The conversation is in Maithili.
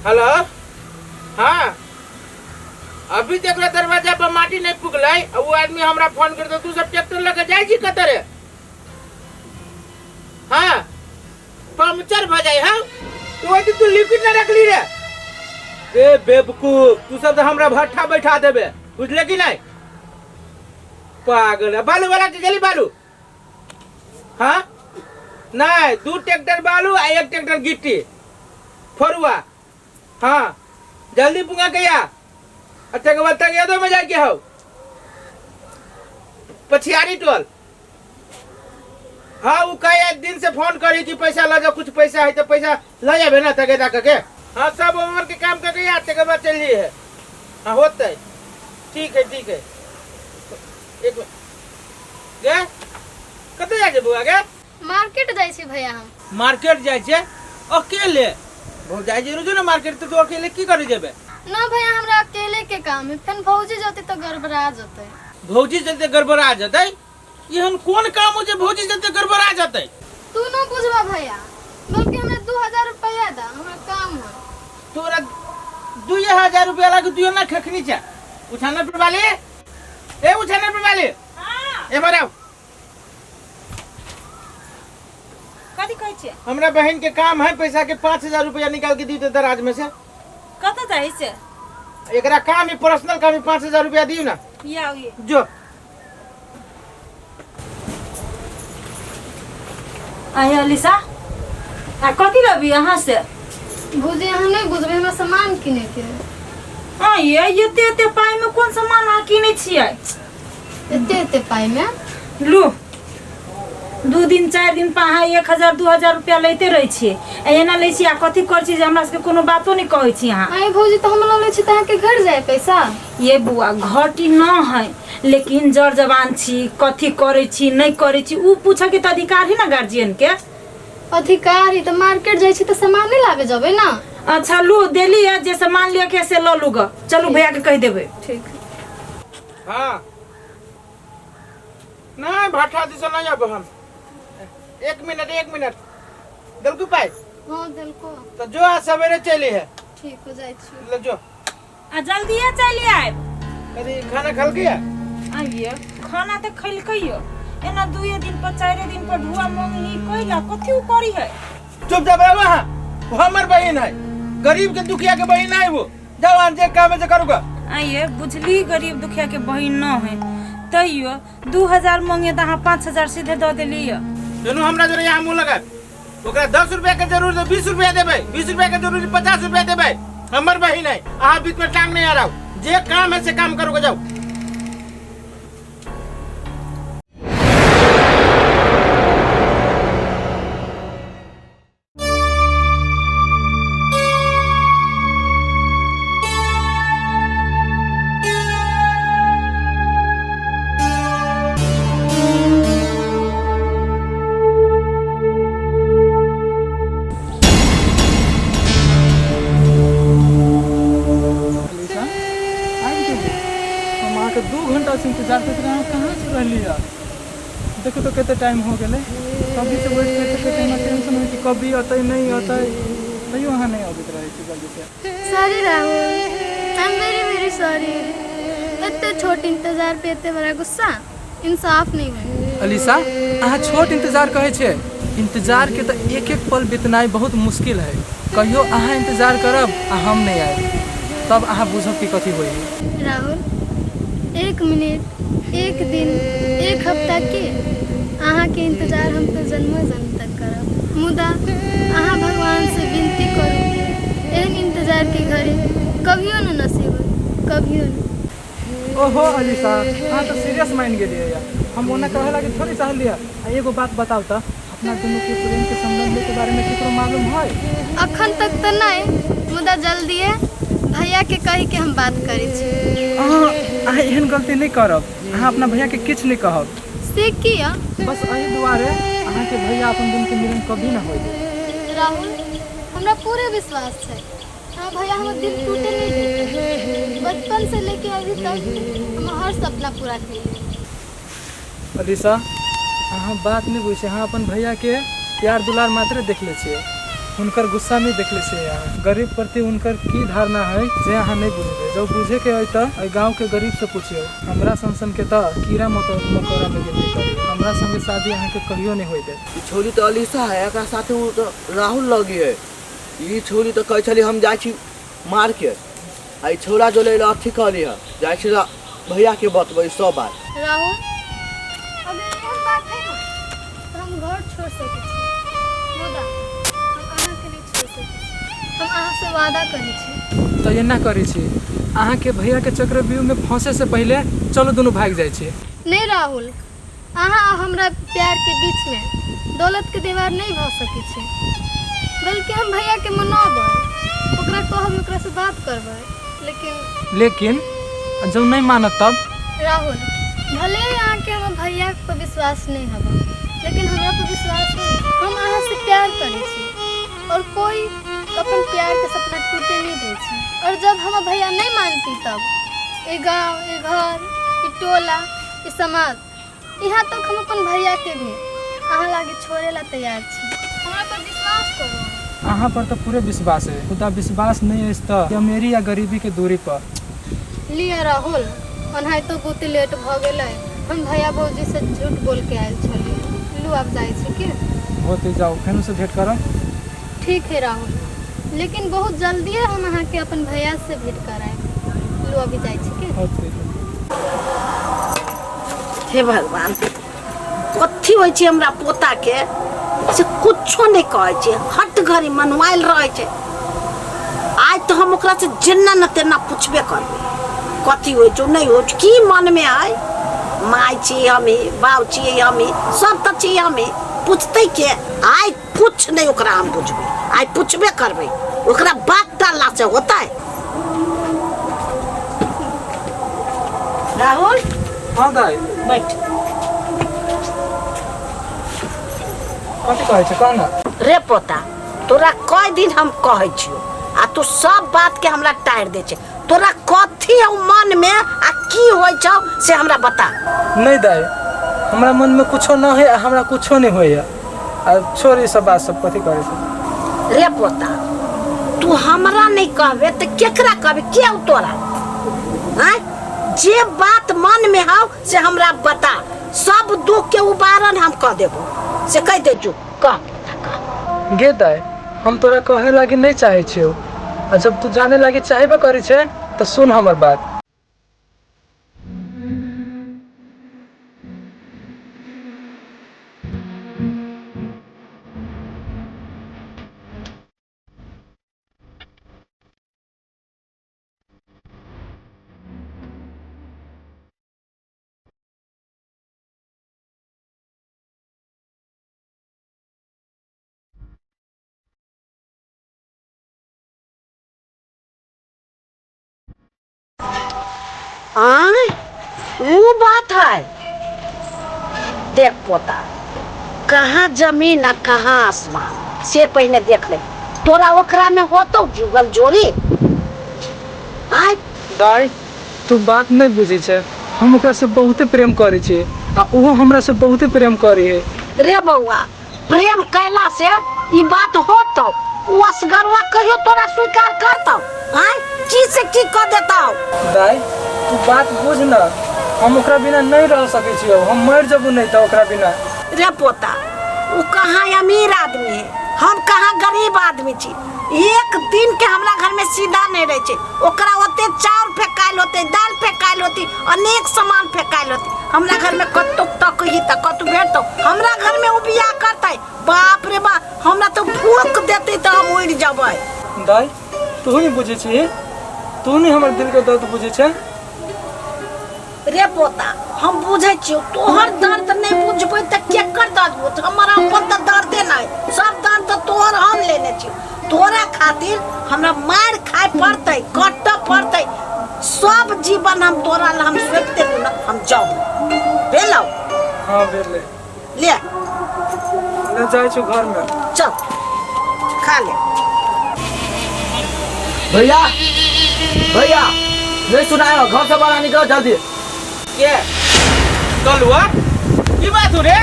हेलो। हाँ, अभी तक ले दरवाजा पर माटी नहीं पुगलै आ वो आदमी हमरा फोन कर दे, तू सब ट्रैक्टर लके जाइ छी कतऽ रे? हाँ, पंक्चर भ जाइ। हाँ, तू ओहि दिन तू लिक्विड ना रखली रे। ए बेवकूफ, तू सब तऽ हमरा भट्ठा बैठा देबे, बुझले कि नहीं? पागल है। बालू वाला के गेली बालू? हाँ नहीं, 2 ट्रैक्टर बालू आ 1 ट्रैक्टर गिट्टी फरुआ। हाँ, जल्दी पुंगा के आ। अच्छा के बाद तक में जाके हो पछियारी टोल। हाँ, वो कई दिन से फोन करी कि पैसा ल जाओ, कुछ पैसा है तो पैसा ल जाबे ना तगेदा करके। हाँ, सब उम्र के काम करके आ, तक बाद चल है। हाँ, होता है, ठीक है ठीक है। एक मिनट गे, कतऽ जाइ छै बौआ गे? मार्केट जाइ छी भैया हम। मार्केट जाइ छै अकेले? भौ जाइ छै रोजे ने मार्केट, तऽ तू अकेले की करे जेबे? ना भैया, हमरा अकेले के काम है, फेन भौजी जते तऽ गड़बड़ा जते। भौजी जते गड़बड़ा जते? एहन कोन काम हो जे भौजी जते गड़बड़ा जते? तू न बुझबा भैया, बल्कि हमरा 2000 रुपया दा, हमरा काम है। तोरा 2000 रुपया लागे तू ना खखनी छै। उठाना पर वाली, ए उठाना पर वाली, ए बराव। कथी कहै छियै? हमरा बहन के काम है, पैसा के 5000 रुपया निकाल के दी तो दराज में से। कतऽ जाइ छै? एकरा काम है, पर्सनल काम है, 5000 रुपया दियो ना। या ये। जो। आय अलीसा, आ कथी लेबी अहाँ से? भौजी, अहाँ नहीं बुझबै, हमरा सामान किने के है। हाँ ये एते एते पाई में कोन सामान अहाँ किनै छियै? एते एते पाई में? लू, 2 दिन 4 दिन पर अहाँ 1000 2000 रुपया लैते रहै छियै, आ एना लै छियै आ कथी करै छियै जे हमरा सबके कोनो बातो नहि कहै छी अहाँ। आइ भौजी, तऽ हम लऽ लै छी तऽ अहाँके घटि जाय पैसा। ये बुआ, घटी न है, लेकिन जर जवान छी, कथी करै छी नहि करै छी उ पूछऽ के तऽ अधिकार है ना गार्जियन के। अधिकार है तऽ मार्केट जाइ छी तऽ सामान नहि लाबे जेबै ना। अच्छा लू, देली है जे सामान लिअ के से लऽ लू ग, चलू भैया के कहि देबै। ठीक। हाँ नहीं, भाठा दिस नहीं अब हम। एक मिनट एक मिनट, दलकू पाई? हाँ दलको। तो जो आज सवेरे चली है। ठीक हो जाइ छी। ले जो। आ जल्दिए चलि आयब। अरे खाना खल गया? आइए खाना तऽ खैलकै यो, एना 2 दिन पर 4 दिन पर ढुआ मंगनी कैला कथी उ करी है? चुप जा बे, वहाँ वो हमर बहन है, गरीब के दुखिया के बहन है वो। जाओ आन जे काम है से करूँगा। आइए बुझली गरीब दुखिया के बहन न है, तैयो 2000 मंगे तऽ अहाँ 5000 सीधे दऽ देली। दुनू हमरा जोरे यहाँ मुँह लगा, ओकरा 10 रुपया के जरूरत है 20 रुपया देबै, 20 रुपया के जरूरत 50 रुपया देबै। हमर बहन है, अहाँ बीच में टांग नहीं आ रहा, जे काम है से काम करोगे, जाओ। अलीसा, आबि गेली। हम अहाँके 2 घंटासँ इंतजार करैत रही, अहाँ कहाँ से रहली हँ? देखू तऽ कते टाइम हो गेलै, कभी से वेट करते करते हमरा टेंशन होइ कि कभी अतै नहि अतै, तैयो अहाँ नहि अबैत रहै छी जल्दी से। Sorry Rahul, I am very very sorry. एते छोट इंतजार पे एते बड़ा गुस्सा इंसाफ नहीं है। अलीसा, अहाँ छोट इंतजार कहै छियै? इंतजार के तऽ एक एक पल बितनाइ बहुत मुश्किल है। कहियो अहाँ इंतजार करब आ हम नहि आयब, तब अहाँ बुझब कि कथी होइ है। राहुल, 1 मिनट, 1 दिन, 1 हफ्ता के अहाँ के इंतजार हम तो जन्मो जन्म तक करब, मुदा अहाँ भगवान से विनती करू कि एहन इंतजार के घड़ी कभियो न नसीब होय, कभियो न। ओहो अलीसा, अहाँ तऽ सीरियस मानि गेलियै या। हम ओना कहै लागी थोड़ी चाहलियै। आ एगो बात बताउ तऽ, अपना दुनू के प्रेम के संबंध के बारे में केकरो मालूम है? अखन तक तऽ नहि, मुदा जल्दिए भैया के कहि के हम बात करै छी। अहाँ एहन गलती नहि करब, अहाँ अपना भैया के किछु नहि कहब। से किया? बस एहि दुआरे अहाँके भैया अपन दुनू के मिलन कभी न होय देत। राहुल, हमरा पूरे विश्वास छै हाँ भैया हमर दिल टूटे नहीं देते। बचपन से लेके अभी तक हम हर सपना पूरा कैलिए। अलीसा, अहाँ बात नहीं बुझै, अहाँ अपन भैया के प्यार दुलार मात्रे देख ले छियै। हुनकर गुस्सा नहीं देखले छियै अहाँ। गरीब प्रति हुनकर की धारणा है जे अहाँ नहीं बुझबै। जब बुझे के है तऽ एहि गाँव के गरीब से पूछियौ। हमरा सन सन के तऽ कीड़ा मकोड़ा में गिनती करी। हमरा संगे शादी अहाँके कहियो नहीं होय देत। ई छौरी तऽ अलीसा है, एकरा साथे ओ तऽ राहुल लगी है। ई छौरी तऽ कहै छली हम जाइ छी मार्केट, आ ई छौरा जो ले अथी कहली है जाइ छी भैया के बतबै सब बात। राहुल, अगर एहन बात है ना तो हम घर छोड़ सकै छी, मुदा हम अहाँके नहि छोड़ सकै छी। हम अहाँसँ वादा करै छी। तऽ एना करै छी, अहाँके भैया के चक्रव्यूह में फंसे से पहिले चलू दुनू भागि जाइ छी। नहीं राहुल, अहाँ आ हमरा प्यार के बीच में दौलत के दीवार नहीं भऽ सकै छै, बल्कि हम भैया के मनाबै, ओकरा कहबै, ओकरा से बात करबै, लेकिन लेकिन जब नहीं मानत तब? राहुल, भले ही अहाँके हमर भैया पर विश्वास नहीं हबा, लेकिन हमरा पर विश्वास है। हम अहाँ से प्यार करै छी और कोई अपन प्यार के सपना टूटे नहीं दै छै। और जब हमर भैया नहीं मानती तब ई गाँव, ई घर, ई टोला, ई समाज, यहाँ तक हम अपन भैया के भी अहाँ लागे छोड़े ला तैयार छी। हमरा पर विश्वास करू। अहाँ पर तऽ पूरे विश्वास है, मुदा विश्वास नहीं अछि तऽ अमीरी या गरीबी के दूरी पर। लिअ राहुल, ओनाहितो बहुते लेट भऽ गेलै। हम भैया भौजी से झूठ बोल के आयल छलियै। लू आब जाइ छी की? होते जाउ, फेनो से भेंट करब। ठीक है राहुल, लेकिन बहुत जल्दिए हम अहाँके अपन भैया से भेंट करायब। लू अभी जाइ छी की? होते। हे भगवान, कथी होइ छै हमरा पोता के से कुछो नहि कहै छै, हट घड़ी मनुआयल रहै छै। आइ तऽ हम ओकरा से जेना न तेना पुछबे करबै, कथी होइ छौ नहि होइ छौ, की मनमे है। माय छी हमी, बाप छियै हमी, सब तऽ छी हमी, पुछतै के? आइ कुछ नहि ओकरा हम बुझबै, आइ पुछबे करबै ओकरा, बात डालला से होतै। राहुल। हाँ दाई। बैठ। कथी कहै छै, कह ना। रे पोता, तोरा कई दिन हम कहै छियो आ तू सब बात के हमरा टारि दै छै। तोरा कथी हौ मन में आ की होइ छौ से हमरा बता। नहीं दाई, हमरा मन में कुछो न है आ हमरा कुछो नहीं होइया। आ छोड़ ई सब बात सब, कथी करै छै? रे पोता, तू हमरा नहीं कहबे तऽ केकरा कहबे? के हौ तोरा? आँय, जे बात मन में हौ से हमरा बता, सब दुख के उबारन हम कह देबो, से कह दे। जो कह पोता, कह। गे दाई, हम तोरा कहे लागी नहीं चाहे छियौ, आ जब तू जाने लागी चाहबे करै छै तऽ सुन हमर बात। आय, वो बात है। देख पोता, कहाँ जमीन आ कहाँ आसमान से पहिने देख ले। तोरा ओकरा में होतो जुगल जोड़ी? आय दाई, तू बात नहीं बुझै छै। हम ओकरा से बहुते प्रेम करै छी आ ओहो हमरा से बहुते प्रेम करै है। रे बौआ, प्रेम कैला से ई बात होतो? उ असगरवा कहियो तोरा स्वीकार करतौ? आय, की से की कह देतौ? दाई, तू बात बुझ न, हम ओकरा बिना नहीं रह सकै छियौ, हम मरि जबू नहीं तऽ ओकरा बिना। रे पोता, उ कहाँ अमीर आदमी है, हम कहाँ गरीब आदमी छी। एक दिन के हमरा घर में सीधा नहीं रहे छै। ओकरा ओते चाउर फेकायल होते, दाल फेकायल होती, अनेक सामान फेकायल होती। हमरा घर में कतौ तक ही तऽ कतौ भेटतौ? हमरा घर में उ बियाह करतै? बाप रे बाप, हमरा तो फूक देतै तऽ हम उड़ि जबै। दाई, तू नहीं बुझै छी, तू नहीं हमर दिल के दर्द बुझै छै। रे पोता, हम बुझै छियौ तोहर दर्द, नहीं बुझबै तऽ केकर दर्द बुझ? हमर अपन तऽ दर्दे नहीं, सब दर्द तऽ तोहर हम लेने छियौ। तोरा खातिर हमरा मार खाय पड़तै, कटऽ पड़तै, सब जीवन हम तोरा ला हम सौंप देलू ना, हम जाऊ भेलौ? हाँ भेलै। ले। ले जाइ छी घर में। चल खा ले। भैया, भैया नहीं सुनायो, घर से बाहर निकलो जल्दी। के कलुआ, की बात हो रे?